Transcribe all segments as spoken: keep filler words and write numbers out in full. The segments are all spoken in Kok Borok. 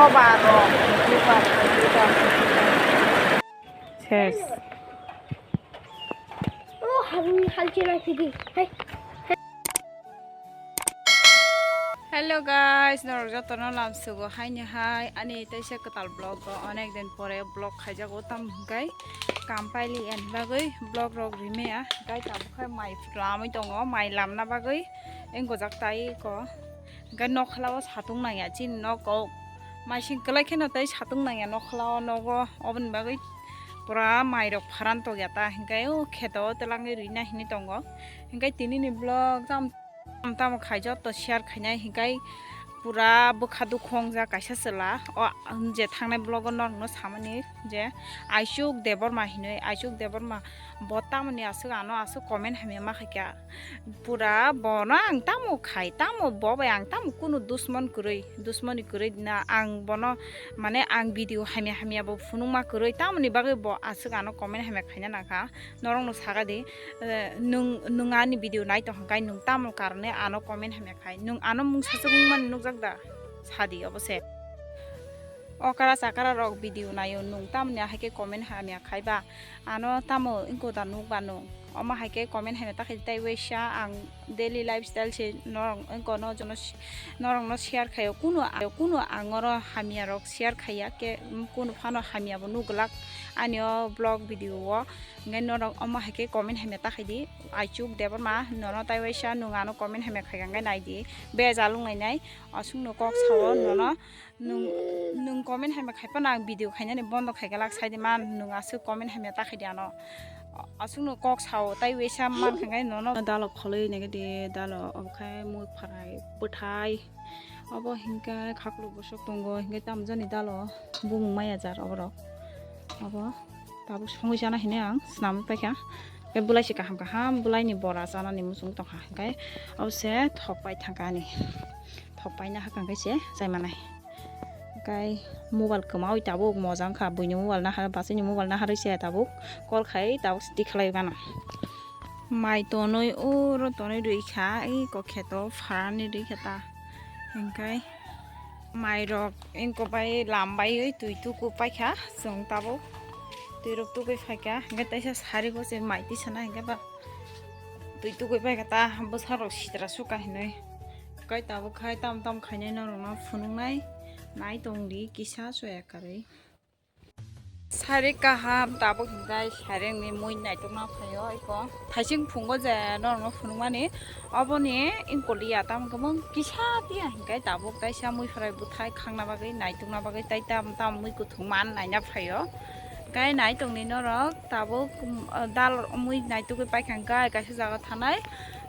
Ses. Hello guys, norok jotono lamsugo haini hai ani teisa kwtal vlog o onek din pore vlog khaijago, tam hwnkhe kam paili ani bagwi vlog rok rimaya, hwnkhe tabukhe mai lamwi tongo, mai lamna bagwi wng gojak tai ko. Hwnkhe nokhlao satung nangya chini nogo, maising kwlai kheno tei satung nangya nokhlao nogo, oboni bagwi pura mairok pharan tokya ta, hwnkhe o kheto telangwi rwina hinwi tongo. Hwnkhe tinini vlog tam, tam tamo khai joto share khainai, hwnkhe pura bwkha dukhu wngjak kaisa chwla. O je thangnai vlog o norokno samani je Aichuk Debbarma hinwi, Aichuk Debbarma bo tamoni aswk ano aswk comment hamya ma khaikha. Pura bono ang tamo khai, tamo bo bai ang tamo kunu dusmon kwrwi, dusmoni kwrwi na ang bono, mane ang video hamya hamya bo phunukma kwrwi, tamoni bagwi bo aswk ano comment hamya khaina nangkha. Norokno sakha di, eh, nwng, nwng ani video nai tong hwnkhe nwng tamo karone ano comment hamya khai, nwng ano mungsa swngmani nukjak da? Sadi obo se. Okra chakra rok video naio, nwng tamoni ahai khe comment hamya khai ba? Ano tamo wngkho da nukba nwng? Omo hai khe comment hamya ta khe tei waisa ang daily lifestyle se norok wngkho no jono si-, norokno share khaio. Kuno, kuno ang oro hamya rok share khaiya khe, kuno phano hamya bo nuk glak ani o vlog video o. Hwnkhe norok omo hai khe comment hamya ta khai di. Aichuk Debbarma nono tei waisa nwng ano comment hamya khaikha hwnkhe nai di. Bejal wng lainai. Aswkno kok sao nono. Nwng, nwng comment hamya khai phano ang video khainani bondo khai glak, sai di man, nwng aswk comment hamya ta khai di ano. Aswkno kok sao, tai waisa man kha khe nono. Dalo kholwi nai di, dalo obo khai mui pharai bwthai. Obo hinkhe khaklo bwswk tongo, hinkhe tamo jani dalo bumung maya jar oborok. Obo tabuk songwi chana hinwi ang swnam paikha. Khe bwlai se kaham kaham bwlaini bora chanani muchung tongkha, hinkhe obo se thok pai thangkha ani. Thok paina hakang khe se chai manai. Kai mobile kwmawi tabuk moja wngkha, buini mobile nahar, bachini mobile naharwi se tabuk call khai tabuk se tikhalai gana. Mai tonwi oro tonwi rwikha, eko kheto pharani rwikha ta. Hinkhe mairok eko bai lam baiwi twi tuku paikha, chwng tabuk twirok tugwi phaikha. Hinkhe teisa sari bo se mai tisana hinkhe ba twi tugwi paikha ta, bwsarok sitra suka hinwi. Kai tabuk khai tam tam khainai norokno phunuknai, nai tongdi kisa soya karwi. Sari kaham tabuk hinkhai sarengni mui naitokna phaio eko. Thaising phungo je norokno phunukmani oboni wngkoliya, tamo khe mung kisa tiya hinkhai tabuk taisa mui pharai bwthai khangna bagwi, naitokna bagwi tai tam tam mui kuthuk man naina phaio. Kai nai tongni norok tabuk, um, dal mui naitugwi paikha hwnkhe kaisa jaga thanai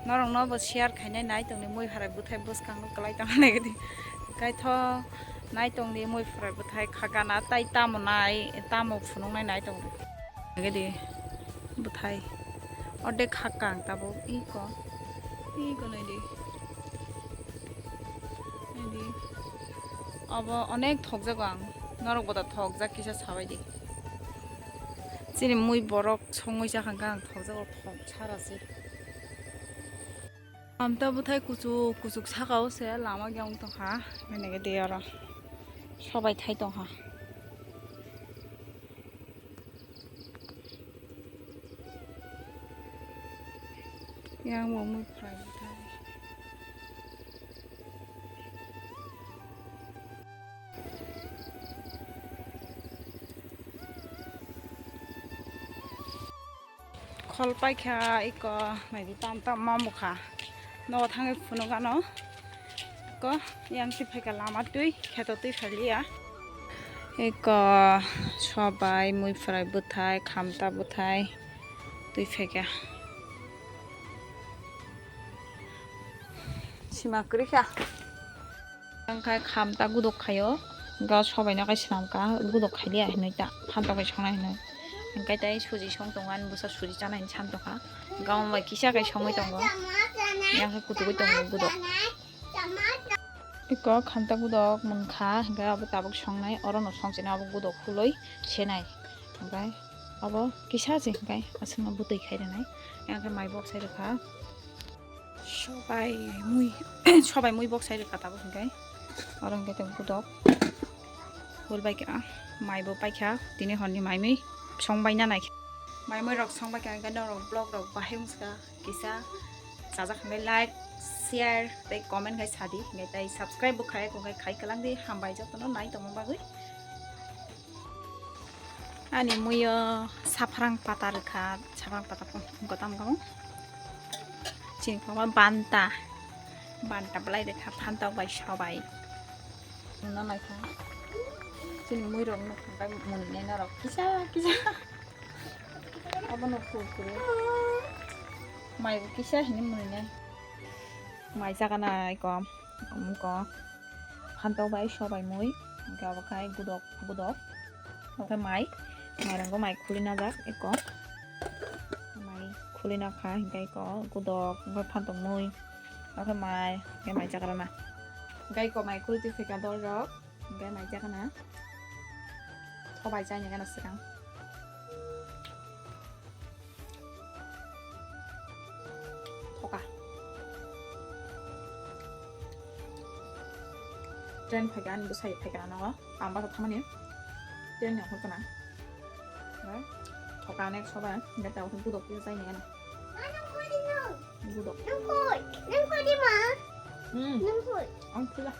norokno bo share khainai nai tongni mui pharai bwthai bwskango kwlai tongna nai gidi. Kaitho nai tongni mui pharai bwthai khagana tai tamo nai tamo phunuknai nai tongdi. Nai gidi bwthai ordek khakka ang tabuk iko iko naidi. Naidi. Abo onek thokjago ang. Norok bo da thokjak kisa sabaidi. Chini mui borok songwi chakha hwnkhe ang thokjago, thok sara se. Amta bwthai kuchuk kuchuk saka o se lama giyang tongkha. Nai nai de oro sobai thai tongkha. Yang bo mui pharai bwthai. Khol paikha iko naidi tam tam ma mukha. Nogo thangwi phunuk ano. Iko yang twi phaikha lama twi kheto twi phailiya. Iko sobai mui pharai bwthai khamta bwthai twi phaikha. Sima kwrwikha. Ang khai khamta gudok khaio. Ga sobai no kai swnam ka gudok khai liya hinui ta phantok bai songnai hinui. Ang kai tai suji song tongo ani bwsa suji chana hinui sam tongkha. Ga bai kisa kai songwi tongo. Yang khai kutugwi tongo gudok. Iko khamta gudok munkha, hingke abo tabuk songnai, oro no songchina abo gudok khuloi senai. Hingke abo kisa se hingke aswkno bwtwi khai rwnai. Yang khe mai bok sai rwkha. Sobai mui, sobai mui bok sai rwkha tabuk hingke. Oro hingke tei gudok. Hol bai kha, mai bo pai kha, tini horni mai mui song bai na nai kha. Mai mui rok song bai kha, hingke norok vlog rok bahai wngkha kisa chajak hingke like, share tei comment khai sadi, hingke tei subscribe bo khai, hingke khai kwlang di, hambai jotono nai tongma bagwi. Ani muio saphrang pata rwkha, saphrang pata gotam gotam. Chini kwbangma banta, banta belai rwkha, phantok bai sobai. Nuna naikha. Chini muirok nukha bai mwnwinai norok kisa kisa. Abono kurkure. Mai bo kisa hini mwnwinai. Mai chakana eko, eko. Phantok bai sobai mui, hingke abo khai gudok, gudok. Oke mai, mairang bo mai khuli najak eko. Mai khuli nakha, hingke eko gudok, hingke phantok mui. Oke mai, hingke mai chakrana. Hingke eko mai khuli twi phika dol rok, hingke mai chakrana. Sobai chaini gana swkang. Thoka. Train phaikha, ani bwsai phaikha nogo. Ang basa thamani. Train ni hor kana. Thoka nek soba. Beta hor gudok pisa chai ni gana. Gudok. Nang koi. Nang koi di ma. Hmm. Nang koi. Ang pula.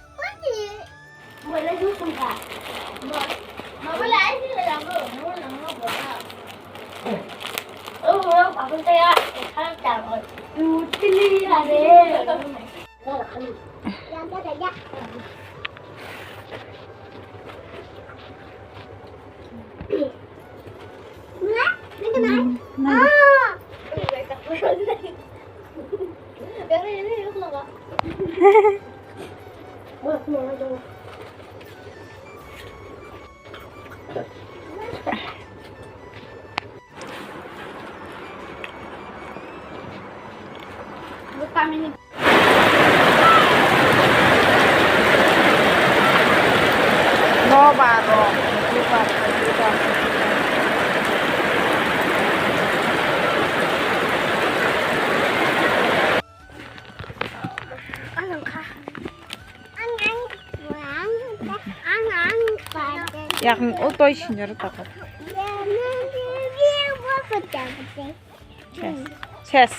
Yakni o toi sinjaro tako. Ses.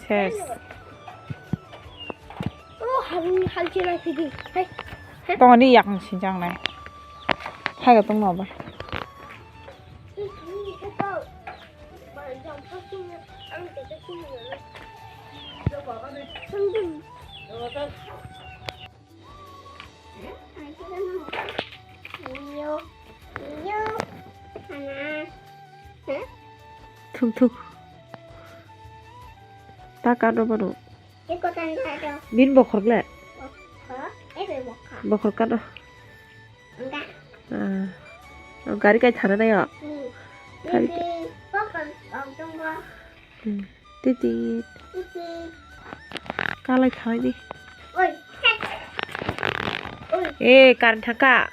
Ses. Ses. Tongni yakni sinjang nai. Hai ga tong no ba. Thuk thuk. Ta kado baro. Bin bokhorok le? Bokhorok kado. Ah. O gari kai thana nayo. Gari kai. Hmm. Titi. Kalai thai di. Eh, current thangka.